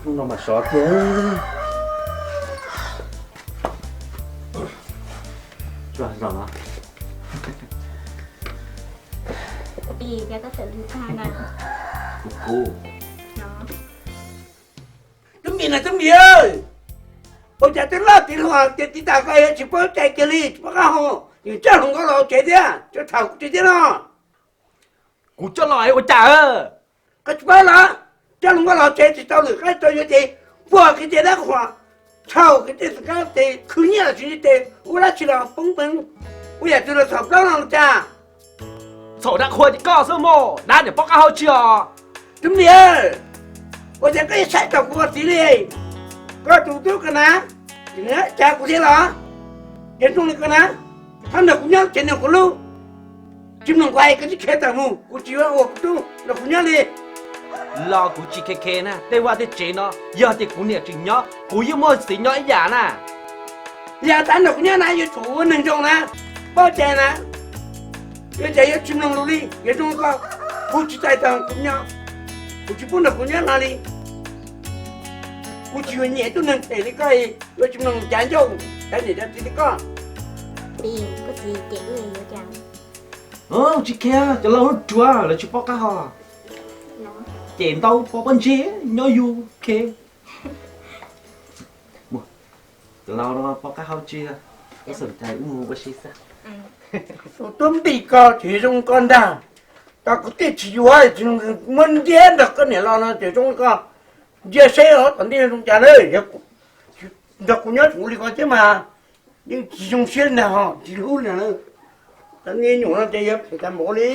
Hnub no mas sov tiag. Los no. Kuv, kuv. Tub Npis na, Tub Npis, ua cas twb loj tiav hluas tiav tiv tas koj yuav tsis paub cai kiag li, tsis paub qab hau, yus coj hluas nkauj los tsev thiab, tseem txhaum kuv tsev thiab no. Kuv coj los ua cas? Koj tsis paub los? Coj hluas nkauj los tsev tsis tau lwm qab tau yuav ces puag kiag tej dab qhuas, txhaum kiag tej xwm kab tes khwv nyiaj los tsis ntsib tes ua dab tsi los poob peev, ua yam twg los txhaum plaub no los cas? Txhaum dab qhuas ces koj xwb mog, dab niam paub qab hau tsis os. Tub Npis, ua cas koj yuav saib txhaum kuv ua txiv li? Koj tus tub ko na, tseem nyob cav kuv thiab los? Ces zoo li ko na, txhob nrog kuv nyob tsev, nrog kuv hlub, tsis mloog kuv hais, koj tsis khiav tawm mus, kuv tsis yuav ua kuv tub nrog kuv nyob li. Los kuv tsis khe khe na, tej vaj tej tsev no yog tias kuv niam tseem nyob kuv yeej muaj txiv nyob ib yam na. Yog tab nrog kuv nyob na yuav tsum ua neeg zoo na, paub cai na. Yuav cas yuav tsis mloog lus li, yuav zoo li ko, kuv tsis txais tau kuv nyob, kuv tsis pub nrog kuv nyob no li. Kuv tsis yuav nyiam tub neeg phem li koj, yuav tsis mloog cav ncauj, cav niam cav txiv li koj. Tsis khe, cov laus ruam lawv tsis paub qab hau, cem ntau pov pob ntseg nyob yus khe. Cov laus no paub qab hau tsis, ua xwm cai ua mus ua si xwb. Tus tub Npis ko tsis zoo ko ntag, tau kuv tej tsis yuav, muab ntiab nrog koj niam los no tseem zoo li ko. Ntsia seb os tom ntej zoo cas na, nrog kuv nyob tseem ua li ko thiab mas, yeej tsis zoo siab li ntag, tsis hlub li ntag. Cov me nyuam no ces yuav phem tas npaum li.